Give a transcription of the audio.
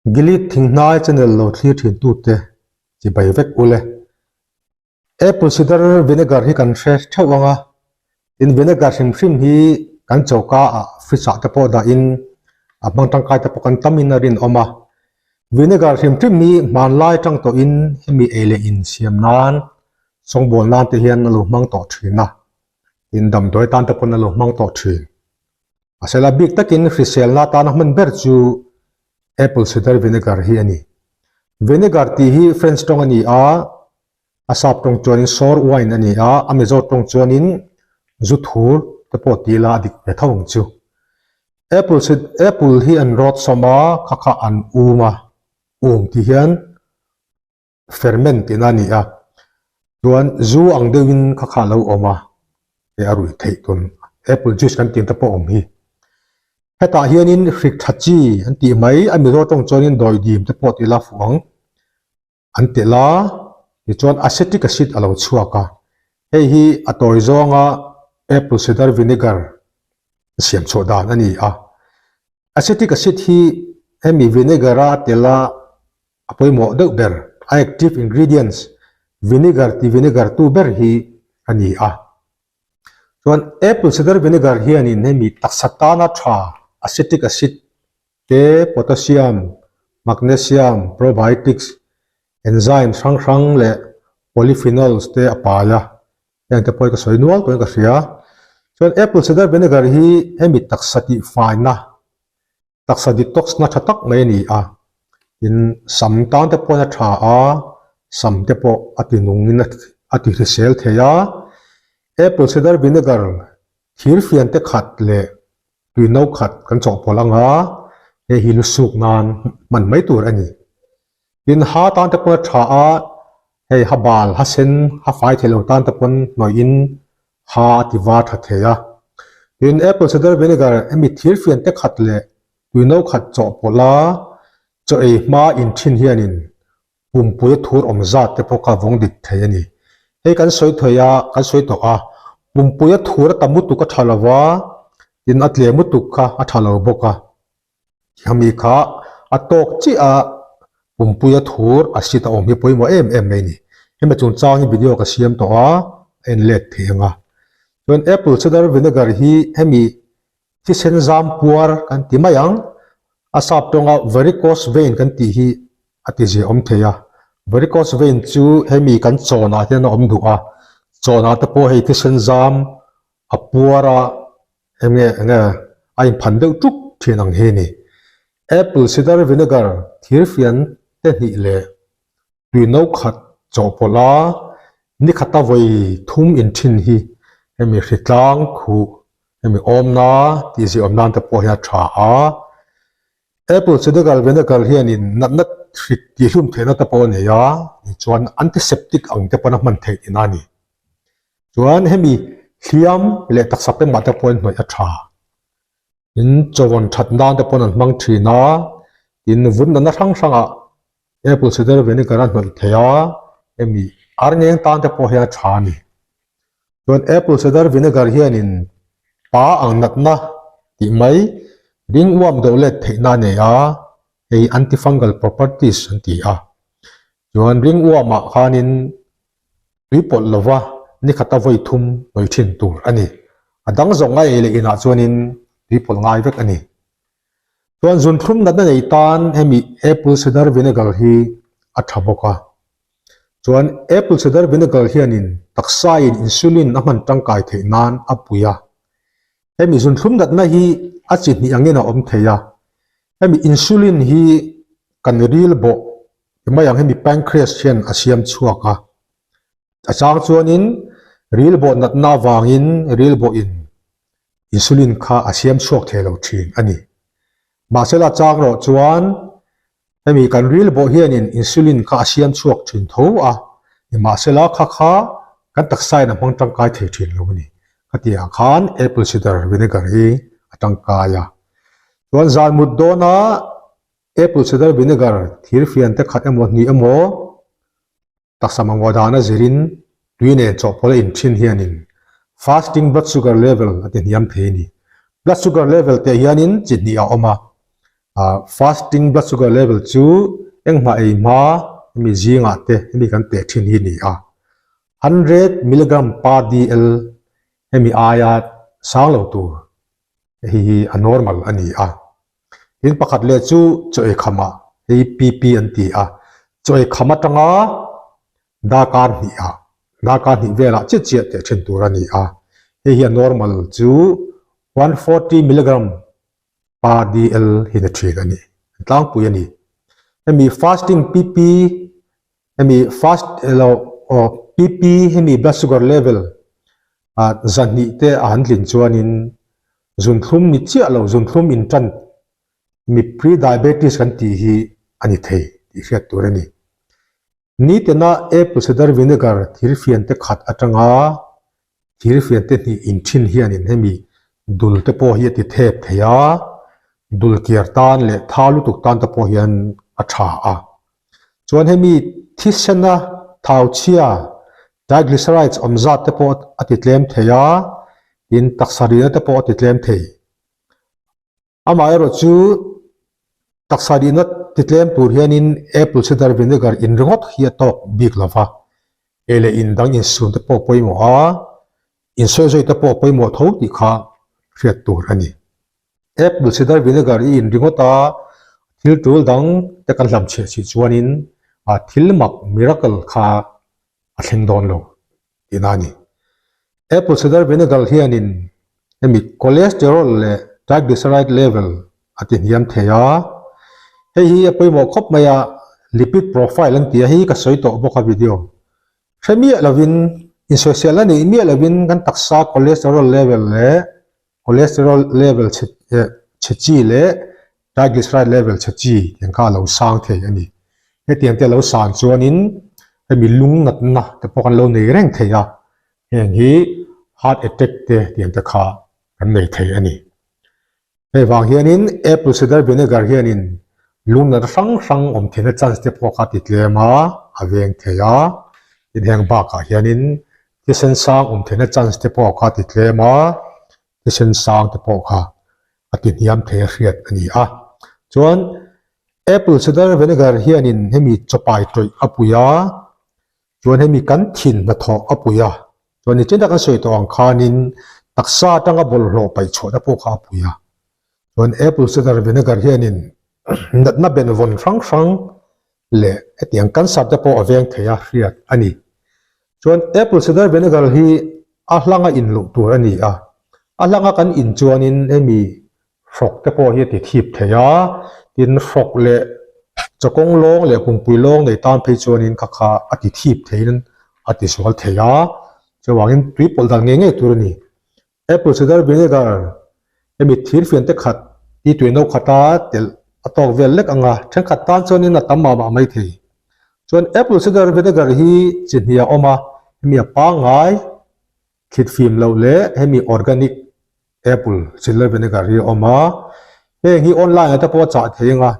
Gilead Thinghnai channel lo thlir thin tute chibai vek ule. Apple cider vinegar hi kan hre theuh ang a, tin vinegar hrim hrim hi kan choka ah fridge ah te pawh dah in a hmang tangkai te pawh kan tam in a rinawm a. Vinegar hrim hrim hi hmanlai tang tawh in hemi ei leh in siam nan sawngbawl nan te hian a lo hmang tawh thin a, tin damdawi tan te pawn a lo hmang tawh thin. Mahsela bik takin hriselna atana hman ber chu apple cider vinegar hi a ni. Vinegar tih hi French tawng a ni a, a sap tawng chuanin sour wine a ni a, a Mizo tawng chuanin zu thur te pawh ti ila a dik ve tho ang chu. Apple apple hi an rawt sawm a, kha kha an um a, um tih hian ferment tihna a ni a, chuan zu ang deuhin kha kha a lo awm a, hei a ruih theih tun apple juice kan tih te pawh awm hi. Hetah hianin hrik tha chi an tih mai, a Mizo tawng chuanin dawidim te pawh tih la fuh ang an telh a, tichuan acetic acid a lo chhuak a, hei hi a tawi zawnga apple cider vinegar siam chhuah dan a ni a. Acetic acid hi hemi vinegar a telh a a pawimawh deuh ber, a active ingredients, vinegar ti vinegar tu ber hi a ni a. Chuan apple cider vinegar hianin hemi taksa tana tha acetic acid te, potassium, magnesium, probiotics, enzymes hrang hrang leh polyphenols te a pai a, heng te pawh hi ka sawi nual tawhin ka hria. Chuan apple cider vinegar hi hemi taksa tihfaina Taksa detox na tha tak mai a ni a, tin sam tan te pawhin a tha a, sam te pawh a ti nungin a ti hrisel thei a. Apple cider vinegar thir fian te khat leh tui no khat kan chawhpawlh ang a, hei hi lu suk nan hman mai tur a ni. Tin ha tan te pawhin a tha a, hei ha bal, ha sen, ha fai thei lo tan te pawn hnawihin Ha a ti va tha thei a. Tin, apple cider vinegar hemi thir fian te khat leh tui no khat chawhpawlh a, chaw ei hma in thin hianin pumpui a thur awm zat te pawh kha vawng dik thei a ni. Hei kan sawi thei a, kan sawi tawh a, pumpui a thur a tam lutuk a tha lo va, tin a tlem lutuk kha a tha lo bawk a. Hemi kha a tawk chiah a, pumpuia thur a sit a awm hi pawimawh em em mai a ni. Hemi chungchang hi video ka siam tawh a, a en let thei ang a. Chuan apple cider vinegar hi hemi thisen zam puar kan ti mai ang, a sap tawnga varicose vein kan tih hi a ti zia awm thei a. Varicose vein chu hemi kan chawnah hian a awm duh a, chawnah te pawh hei thisen zam a puar a, Enge enge a inphan deuh tuk thin ang hi ni. Apple cider vinegar thirfian te hnih leh tui no khat chawhpawlh a ni khata vawi thum in thin hi hemi hritlang khuh hemi awmna tih zih awm nan te pawh hian a tha a. Apple cider vinegar hianin natna hrik tihhlum theihna te pawh a nei a, tichuan antiseptic ang te pawn a hman theih tihna a ni. Chuan hemi hliam leh taksa pemah te pawhin hnawih a tha. Tin chawawn that nan te pawn an hmang thin a, tin vun nana hrang hrangah apple cider vinegar a hnawih thei a, hemi arngeng tan te pawh hian a tha a ni. Chuan apple cider vinegar hianin pa ang natna tih mai ring uam deuh let theihna a nei a, hei antifungal properties an ti a. Chuan ring uamah khanin tui pawlh lova ni khata vawi thum hnawih thin tur a ni. A dang zawng a ei leh inah chuanin tui pawlh ngai vek a ni. Chuan zunthlum natna nei tan hemi apple cider vinegar hi a tha bawk a. Chuan apple cider vinegar hianin taksain insulin a hman tangkai theih nan a pui a. Hemi zunthlum natna hi a chi hnih angin a awm thei a. Hemi insulin hi kan ril bawh ti mai ang hemi pancreas hian a siam chhuak a. A chang chuanin ril bawh natna avangin ril bawhin insulin kha a siam chhuak thei lo thin a ni. Mahse la chang rawh chuan hemi kan ril bawh hianin insulin kha a siam chhuak thin tho a, nimahsela kha kha kan taksain a hmang tangkai thei thin lo a ni. Khatiang khan apple cider vinegar hi a tangkai a. Chuan zan mut dawna Apple cider vinegar thir fian te khat emaw hnih emaw taksa mamawh dana zirin tui nen chawhpawlh a inthin hianin fasting blood sugar level a ti hniam thei a ni. Blood sugar level teh hianin chi hnih a awm a. Fasting blood sugar level chu engmah ei hma hemi zingah te hemi kan teh thin hi a ni a. 100 milligram per dl hemi aia sang lo tur hei hi a normal a ni a. Tin pakhat leh chu chaw ei khamah hei PP an ti a, chaw ei kham atanga darkar hnihah darkar hnih velah chiah chiah teh thin tur a ni a. Hei hi a normal chu 140 milligram per dl hi ni thin a ni, an tlangpui a ni. Hemi fasting PP hemi fast elo aw PP hemi blood sugar level ah zahnih te a han tlin chuanin zunthlum ni chiah lo zunthlum in tan mi pre-diabetes kan tih hi a ni thei tih hriat tur a ni. Nitena apple cider vinegar thirfian te khat atanga thirfian te hnih in thin hianin hemi dul te pawh hi a ti thep thei a, dul kiar tan leh tha lutuk tan te pawh hian a tha a. Chuan hemi thisena thau chhia triglycerides awm zat te pawh a ti tlem thei a, tin taksa rihna te pawh a ti tlem thei. Amaherawh chu taksa rihna ti tlem tur hianin apple cider vinegar in ringawt hi a tawk bik lo va, ei leh in dang insum te pawh pawimawh a, insawizawi te pawh pawimawh tho tih kha hriat tur a ni. Apple cider vinegar i in ringawt a, thil tul dang te kan hlam chhiah chih chuanin thil mak, miracle, kha a thleng dawn lo tihna a ni. Apple cider vinegar hianin hemi cholesterol leh triglyceride level a ti hniam thei a, hei hi a pawimawh khawp mai a, lipid profile an ti a, hei hi ka sawi tawh bawk a video hre miah lovin insawisel a nih miah lovin kan taksa cholesterol level leh cholesterol level chhe chhe chi leh triglyceride level chhe chi tiang kha a lo sang thei a ni. Hetiang te a lo san chuanin hemi lung natna te pawh kan lo nei reng thei a, heng hi heart attack te tiang te kha kan nei thei a ni. Hei vang hianin apple cider vinegar hianin lung natna hrang hrang awm theihna chance te pawh kha a ti tlem a, a veng thei a, tin heng bakah hianin thisen sang awm theihna chance te pawh kha a ti tlem a, thisen sang te pawh kha a ti hniam thei a hriat a ni a. Chuan apple cider vinegar hianin hemi chawpai tawih a pui a, Chuan hemi kan thin hnathawh a pui a, chuan nichin tak an sawi tawh ang khanin taksa atanga bawlhhlawh paih chhuahna pawh kha a pui a. Chuan apple cider vinegar hianin natna benvawn hrang hrang leh hetiang cancer te pawh a veng thei a hriat a ni. Chuan apple cider vinegar hi a hlanga in luh tur a ni a, a hlanga kan in chuanin hemi Hrawk te pawh hi a ti thip thei a, tin hrawk leh chawkawng lawng leh pumpui lawng nei tan phei chuanin kha kha a ti thip theiin a ti sual thei a, chuvangin tui pawlh dan ngei ngei tur a ni. Apple cider vinegar hemi thirfian te khat hi tui no khata telh a tawk vel lek ang a, thenkhat tan chuanin a tam mah mah mai thei. Chuan apple cider vinegar hi chi hnih a awm a, hemi a pangngai Thlit fim loh leh hemi organic apple cider vinegar hi a awm a, heng hi online ah te pawh a chah thei ang a.